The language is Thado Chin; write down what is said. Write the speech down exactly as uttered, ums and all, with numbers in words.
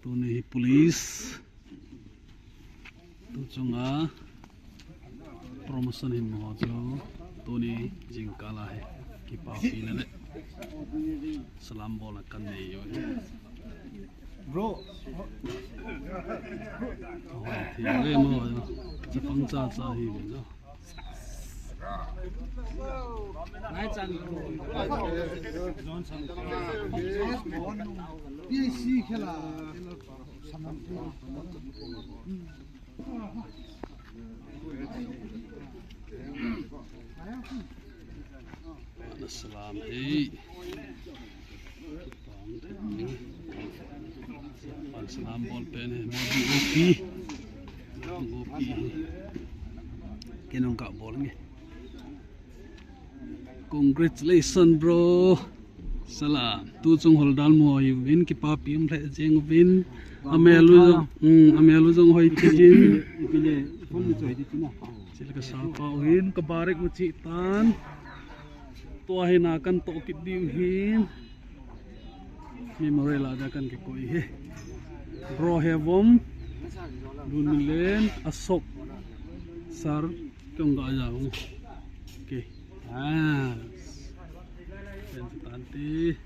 Tuni hi police. Tu chunga promotion hin mo chu. Tuni jingkah a hi kipapina le salam bolna kan nei u hi. Bro. Hoi, thi ve mo. Chapang cha cha hi ve jo. Salam hi. Salam bol pen hi. Modi O P. O P hi. Kei nung ka bol nge. Congratulations, bro. Salam. Tu chung hol dal mo uvin, kipapi um lheh jeng uvin. Amel u jong, hmm, amel u jong hoi thei jin. Chule ka sapa u hin, ka barik u chi tan. Tua hi na kan toh kit diu hin. Memorial a dia kan kikoi hi. Bro Hevom, Lunilen, Asok, Sar, kong ga ja ung. Okay. Ah. Pen tante.